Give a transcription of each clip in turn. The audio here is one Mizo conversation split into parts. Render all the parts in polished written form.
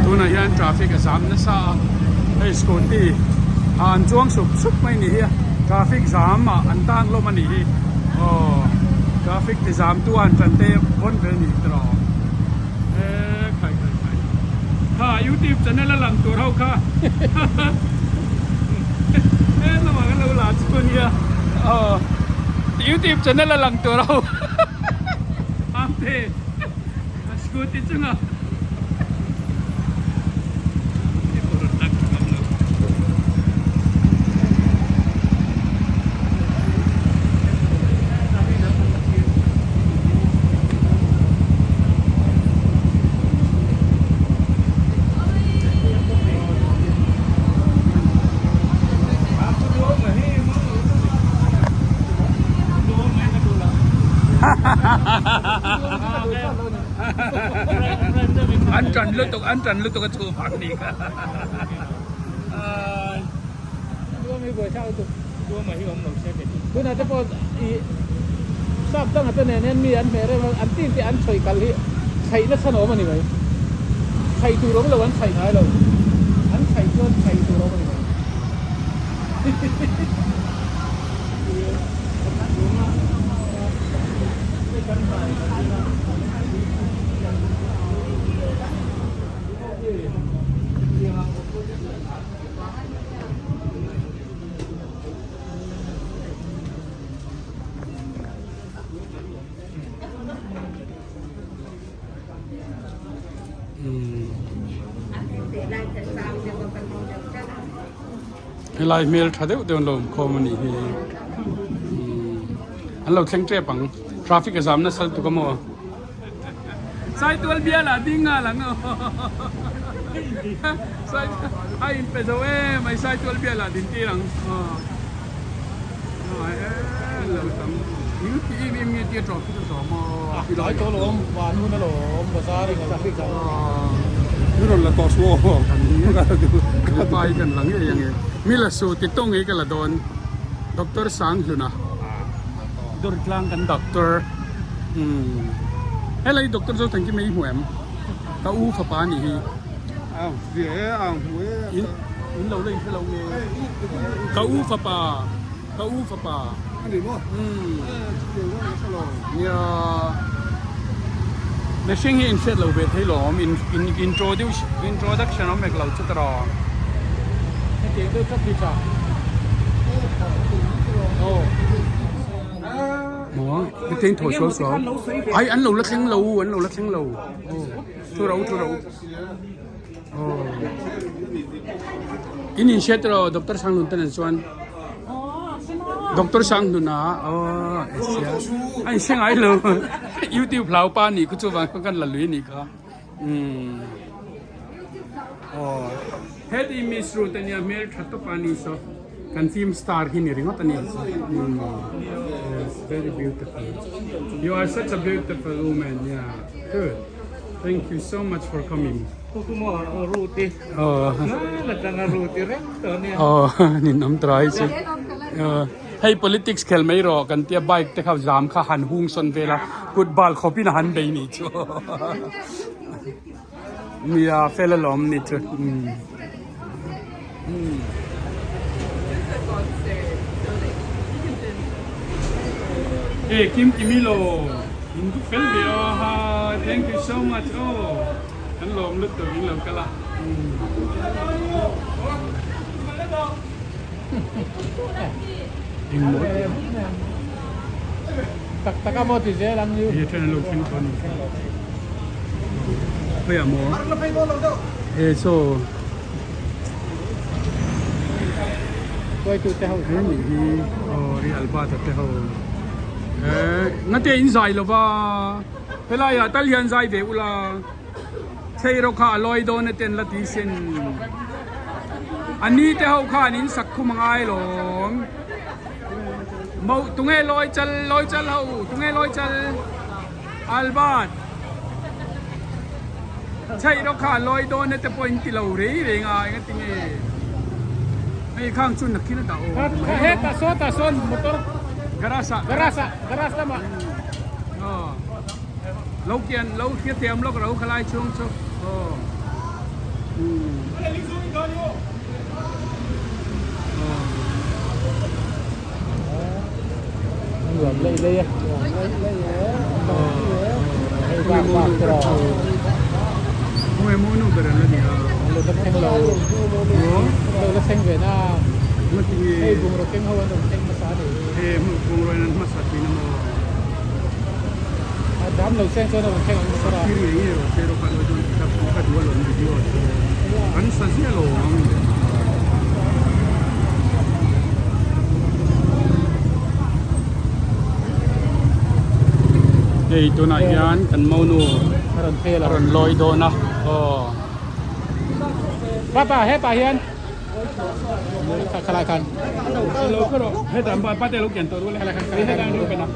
Tunah hian traffic a zam nasa a, hei scooty ah an chuang sup sup mai ni hi a, traffic zam ah an tan hlawm a nih hi aw traffic ti zam tu a han tan te vawn ve a nih tawh eee khai khai khai kha youtube channel a lang tur ho kha he lamah kan lo la chu a nia aw youtube channel a lang tur ho amte. Scooty chunga An ṭan lutuk an ṭan lutuk a chhuh vang ni kha. Tunah te pawh i sap dangah te nen hian mi an hmeh reng a, an tin te an chhaih kal hi chhaih na chhan awm a ni mai. Chhaih tur awm lo an chhaih ngai lo. An chhaih chuan chhaih tur awm a ni mai. Helai hmel tha deuh deuh an lo awm khawm a nih hi an lo thleng tep ang traffic a zam nasa lutuk a maw Saitual bial ah ding nghal ang aw a in pe zo em mai Saitual bial ah din tir ang aw lo tam thil ti em em nge tia traffic a zam a tlai tawh lo awm van hun a lo awm bazar in traffic zam mi rawn la tawh suh aw ka pai kan la ngei ange mi la su ti tawng hi ka la dawn Doctor Sanghluna Durtlang kan doctor umm helai doctor zo thanki mai hmu em ka u fapa a nih hi in in lo la in hre lo nge ka u fapa ka u fapa umm nia mihring hi in hriat lo ve thei lawm in in introduce introduction awm mek lo chu ta rawh. Maw hetiang thaw sual sual ai an lo la thleng lo an lo la thleng lo thu ro thu ro aw in in hriat rawh doctor Sanglun te nen chuan doctor Sanglun a aw a in hre ngai lo youtube hlau pa nih khu chu vang khan la lui nih kha umm aw heti miss Ruth ania hmel tha tawp a ni saw kan film star hi ni ringawt a ni umm yes very beautiful you are such a beautiful woman yeah good thank you so much for coming Hei politics khel mai rawh kan tia bike te kha zam kha han hung sawn vel a kut bal khawp in a han bei nih chu nia fel alawm nih chu. Hey Kim Kimilo in du fel ve aw hi thank you so much aw kan lawm lutuk in lo kal a. Tak tak a maw ti zel ang ni. He then lo thleng tawh ni. Hei a maw. He so. Tuai tu te ho. He ni hi aw ri alba ta te ho. Eh ngate in zai lova. Helai ah tal hian zai ve ula. Thei rawh kha a lawi dawn a ten la ti sin. A ni te ho khan in sak khum a ngai lawm. Mo tunge lawi chal lawi chal ho tunge lawi chal Albert. Thei rawh kha a lawi dawn a te pawh in ti lo rei reng a enga tinge. Hei khang chu nakin a dah aw. He tah sawn tah sawn motor garage ah garage ah garage lamah. Aw. Lo kian lo hriat thiam lawk ro khalai chhung chu aw. Lei lei e. Hei bak bak te rawh. Khawnge maw nu ber an la ni a. An lo la thleng lo. An lo la thleng ve na. Hei bungraw keng ho an rawn thleng hmasa a nih hi. Hei bungraw in an hmasa thin a maw. A dam lo seng chuan a rawn thleng ang motor a. Thil ngei ngei rawh se rawh kha lo chuan ka duh alawm video chu an sa ziah lo ang. Hei tunah hian kan monu a rawn phel a rawn lawi dawn a aw. Papa hepa hian khalai khan lo kha rawh hetah pa te lo kian tawh ru le hetah an ru pen a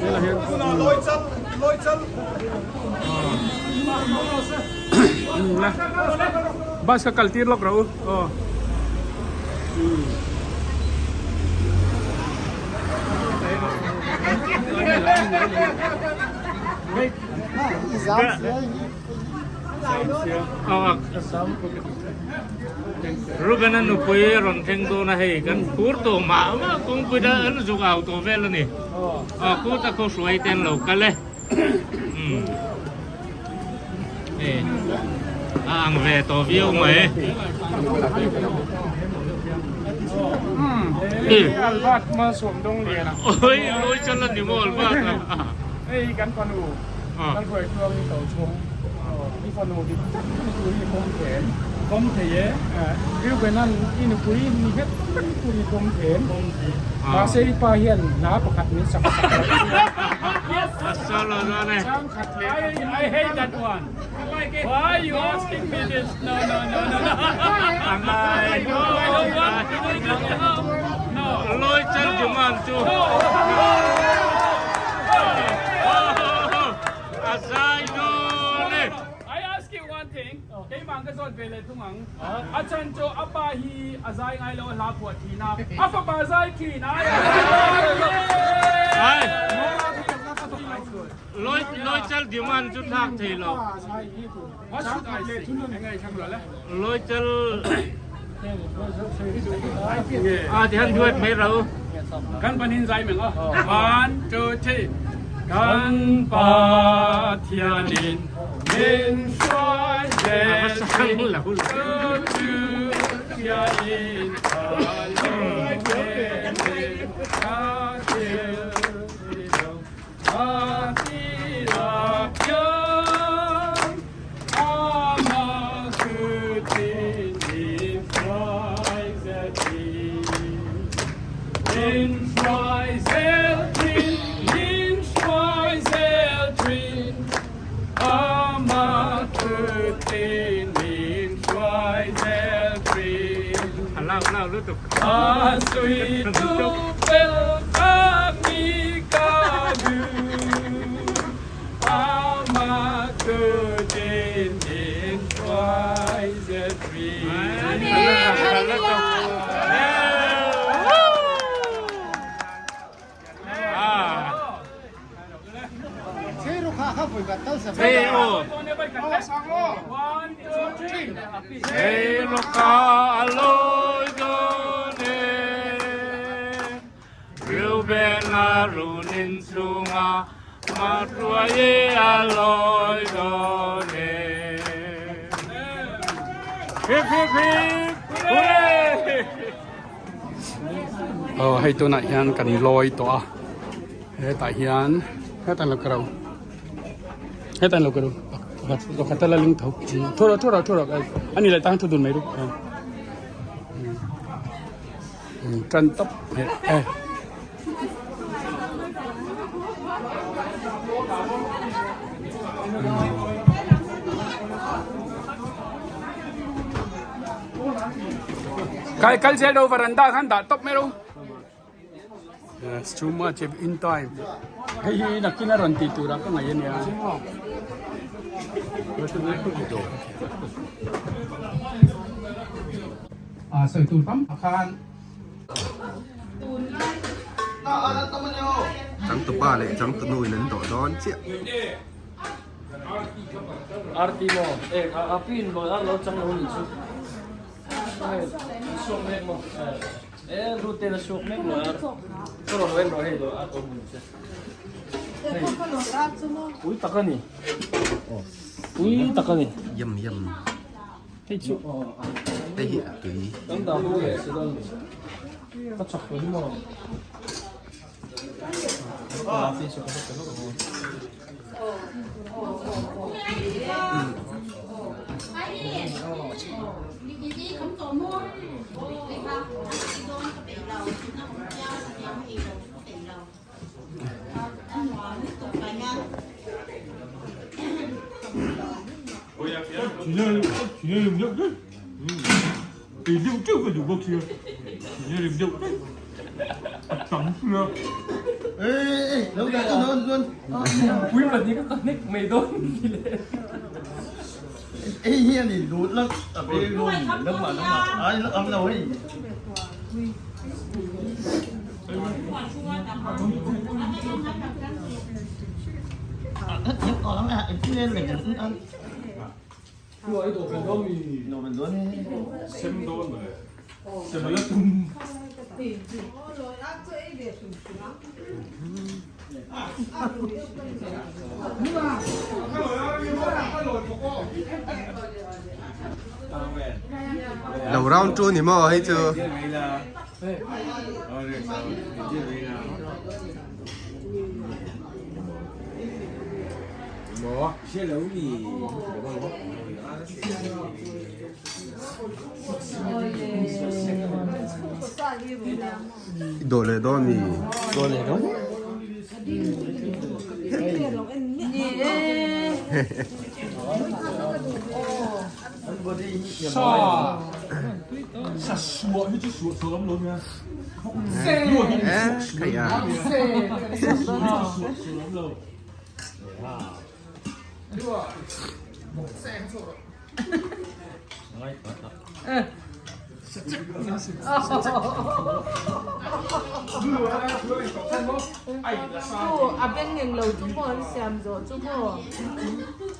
helah hian lawi chal lawi chal la bus ka kal tir lawk rawh u aw. Reuben-a nupui a rawn thleng dawn a hei kan phur tawh mah mah kawngpui da an zuk au tawh vel a ni. Aw kut a khaw hruai te an lo kal e. Umm hei a ang ve tawh viau mai. Albert Malsawmdawngliana. Oi lawi chal a ni maw Albert a. Hei kan fanu kan hruai tluang i to chhung i fanu dik tak ni tur hi pawm them. Pawm thei e. Reubenan i nupui ni nghet tak tur hi pawm them. Mahse i pa hian hna pakhat min sak sak lo. A solo dawn e. Chang khat leh. I hate that one. Why you asking me this? No no no no no. I don't want to do this. No. Lawi chal demand chu. A zai dawn e. I ask you one thing. Keimah ka zawt ve leh thung ang. A chan chu a pa hi a zai ngai lo a hla phuah thin a. A fapa zai thin a. Ai. Lawi lawi chal demand chu thlak thei lo. What should I say? Eng nge thlang lo le? Lawi chal a ti han duet mai ro. Kan panin zai meng aw. One, two, three. Kan Pathianin min hruai A va zel sang lo. Chu Pathianin a lawi zel ka thil ti lo. A lau lau lutuk. Reuben-a run in chhunga Mahruaie a lawi dawn e. Hip hip hip hooray! Aw hei tunah hian kan lawi tawh a hetah hian hetah lo ka ro hetah lo ka ro pakhat a la ling tho thu rawh thu rawh thu rawh ani leh tang thu dun mai ru tan tawp e. Kai kal zel do veranda khan dah tawp mai ro. It's too much of in time. Hei hi nakin a rawn tih turah ka ngaih ania. A sawi tur tam tak khan Changtupa leh changtunu in an dawh dawn chiah. Arti maw? E kha a pin maw a lo chang lo nih chu. Hei an suak mek maw? Yum yum. Hei hi a tui. Lo round 2 ni maw hei chu. I dawh leh dawn mi? Dawh leh dawn. A beng englo chu maw an siam zawh chu maw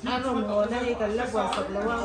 a rawn hawn a hei kan la buaisak lo a.